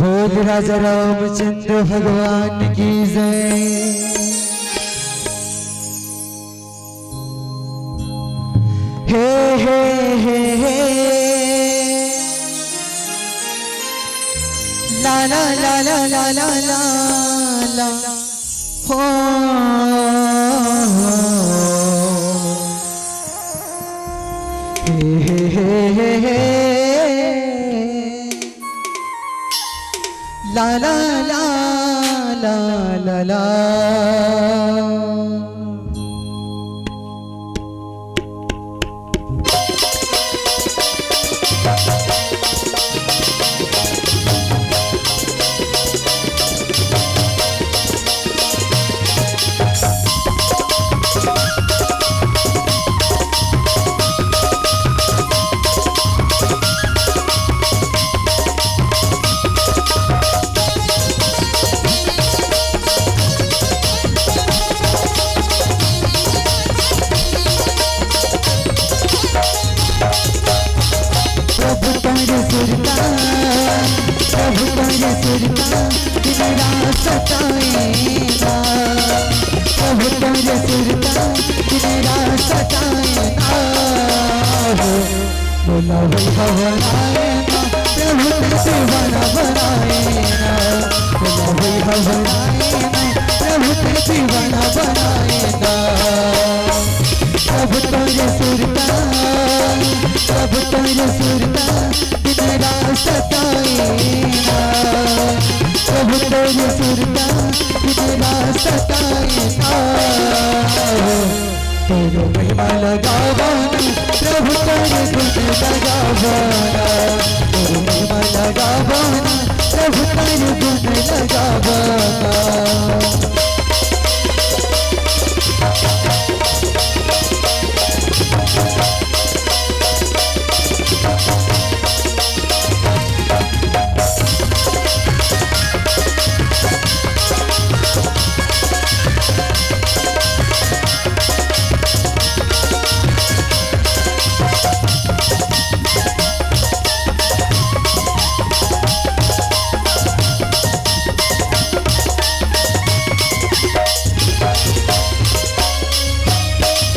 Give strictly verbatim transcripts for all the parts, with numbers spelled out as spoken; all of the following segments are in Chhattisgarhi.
बोल राजा रामचंद्र भगवान की जय। हे, हे, हे, हे। ला, ला, ला। हो। हे, हे, हे, हे, हे। ला, ला, ला, ला, ला, ला। प्रभु तोरे सुरता, प्रभु तोरे सुरता, दिन रात सताए ना। प्रभु तोरे सुरता, दिन रात सताए ना। बोला वही हवराए ना, प्रभु तोरे दीवाना बनाए ना। बोला वही हवराए ना, प्रभु तोरे दीवाना बनाए ना। प्रभु तोरे सुरता, प्रभु तोरे सुरता, दिन रात सताए ना। प्रभु तोरे सुरता, दिन रात सताए ना। तोरो महिमा लगावा ना, प्रभु तोरे गुण लगावा ना। तोरो महिमा लगावा ना, प्रभु तोरे गुण लगावा ना।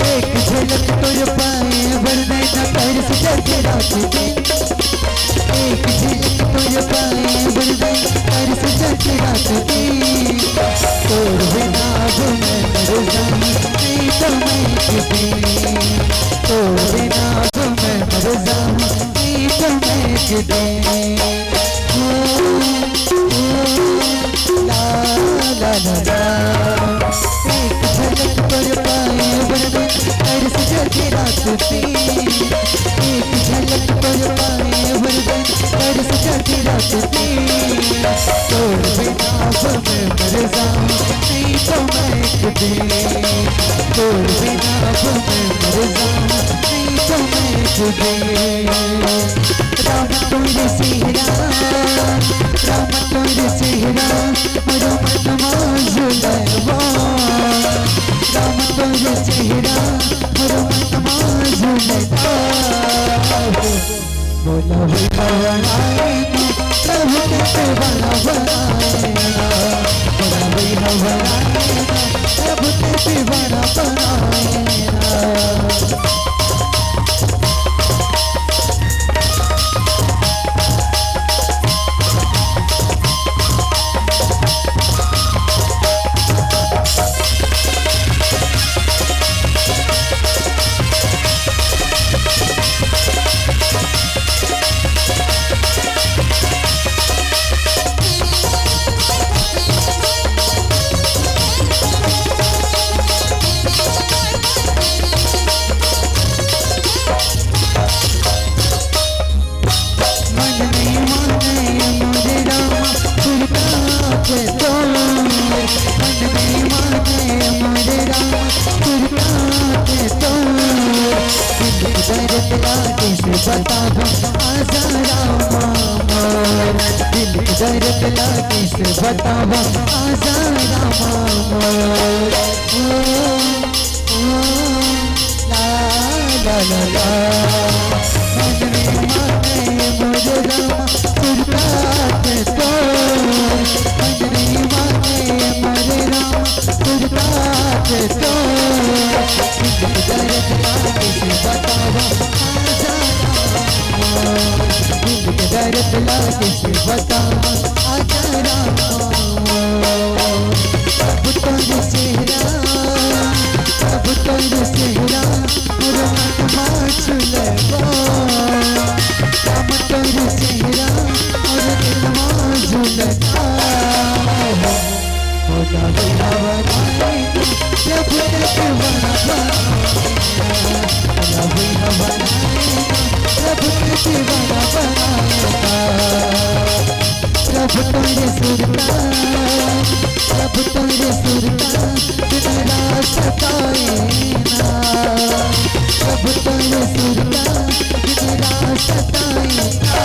एक झलक तोर पाए बर नैना तरस जाथे रात दिन। एक झलक तोर पाए बर नैना तरस जाथे रात दिन। तोर बिना अब मैं मर जाऊं, नहीं तो मैं एक दिन। तोर बिना अब मैं मर जाऊं, नहीं तो मैं एक दिन। ला, ला, ला, ला। एक झलक तोर पाए बर नैना तरस जाथे रात दिन। एक झलक तोर पाए बर नैना तरस जाथे रात दिन। तोर बिना अब मैं मर जाऊं, नहीं तो मैं एक दिन। तोर बिना अब मैं मर जाऊं, नहीं तो मैं एक दिन। राम तोर चेहरा, राम तोर चेहरा, मोरो मन मा झूलवा। राम तोर चेहरा, मोरो मन मा झूलवा। बोला वही हवराए ना, प्रभु तोरे दीवाना बनाए ना। बोला वही हवराए ना, प्रभु तोरे दीवाना बनाए ना। मन नहीं माने मोरे राम सुरता के तोर। मन नहीं माने मोरे राम सुरता के तोर। दिल के दर्द ला कइसे बतावं आजा रामा मोर। दिल के दर्द ला कइसे बतावं आजा रामा मोर। ओ, ओ, ला, ला, ला, ला। मन में माँ तो दिल के दर्द ला कैसे बतावा, आजा रामा। दिल के दर्द ला कैसे बतावा, आजा रामा। अब तोर चेहरा, अब तोर चेहरा मोर मन मा झुलबा। अब तोर चेहरा मोर दिल मा झुलता। हो जावे हवा नाई, जब तक बना बना। हो जावे हवा नाई, जब तक बना बना। जब तोरे सुरता, जब तोरे सुरता, दिन रात सताए ना। जब तोरे सुरता, दिन रात सताए ना।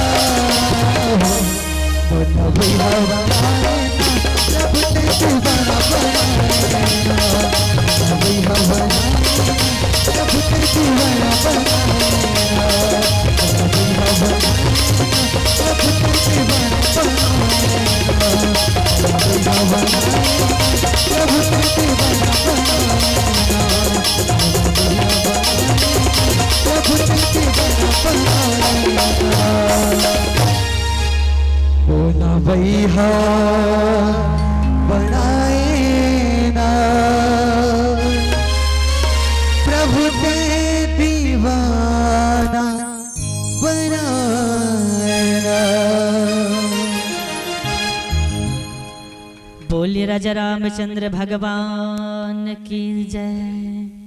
हो जावे हवा नाई, जब तक बना बना। हो जावे हवा नाई, बनावई हा बनाए ना, प्रभु ते दीवाना बनाए ना। बोलिए राजा रामचंद्र भगवान की जय।